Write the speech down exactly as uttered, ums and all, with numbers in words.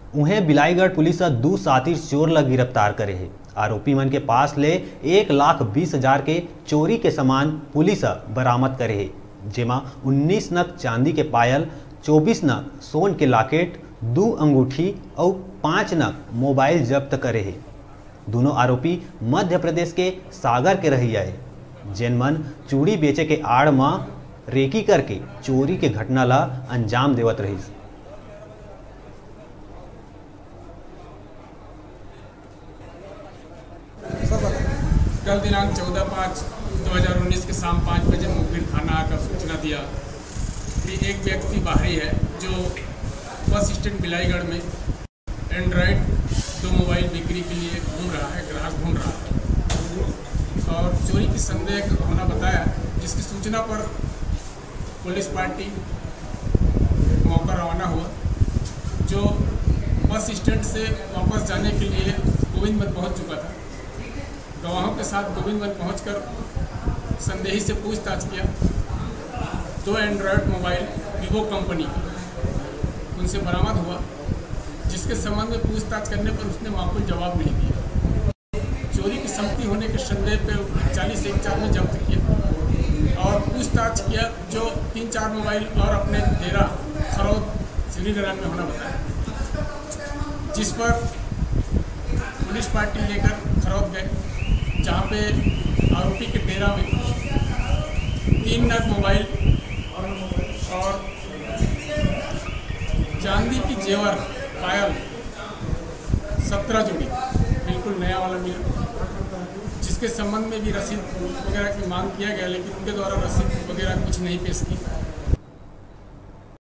उहें, बिलाईगढ़ पुलिस ह दू सातिर चोर ल गिरफ्तार करे हे। आरोपी मन के पास ले एक लाख बीस हजार के चोरी के सामान पुलिस ह बरामद करे हे, जेमा उन्नीस नग चांदी के पायल, चौबीस नग सोन के लॉकेट, दू अंगूठी अउ पाँच नग मोबाइल जब्त करे हे। दोनों आरोपी मध्य प्रदेश के सागर के रहइया हे, जेन मन चूड़ी बेचे के आड़ म रेकी करके चोरी के घटना ला अंजाम देवत रहिस। कल दिनांक चौदह पाँच दो हज़ार उन्नीस के शाम पाँच बजे मुखबिर थाना आकर सूचना दिया कि एक व्यक्ति बाहरी है जो बस स्टैंड बिलाईगढ़ में एंड्रॉयड दो मोबाइल बिक्री के लिए घूम रहा है, ग्राहक ढूंढ रहा है और चोरी की संदेह होना बताया, जिसकी सूचना पर पुलिस पार्टी मौका रवाना हुआ, जो बस स्टैंड से वापस जाने के लिए गोविंदगंज पहुंच चुका था। गवाहों के साथ गोविंदगंज पहुंचकर संदेही से पूछताछ किया। दो एंड्रॉयड मोबाइल वीवो कंपनी के उनसे बरामद हुआ, जिसके संबंध में पूछताछ करने पर उसने माकूल जवाब नहीं दिया। चोरी की संपत्ति होने के संदेह पे चालीस एक चार में जब्त किया और पूछताछ किया, जो तीन चार मोबाइल और अपने डेरा खरौद श्री नारायण में होना बताया, जिस पर पुलिस पार्टी लेकर खरौद गए, जहाँ पे आरोपी के डेरा में तीन नग मोबाइल और चांदी की जेवर पायल सत्रह जोड़ी बिल्कुल नया वाला मिला, जिसके संबंध में भी रसीद वगैरह की मांग किया गया, लेकिन उनके द्वारा रसीद वगैरह कुछ नहीं पेश की।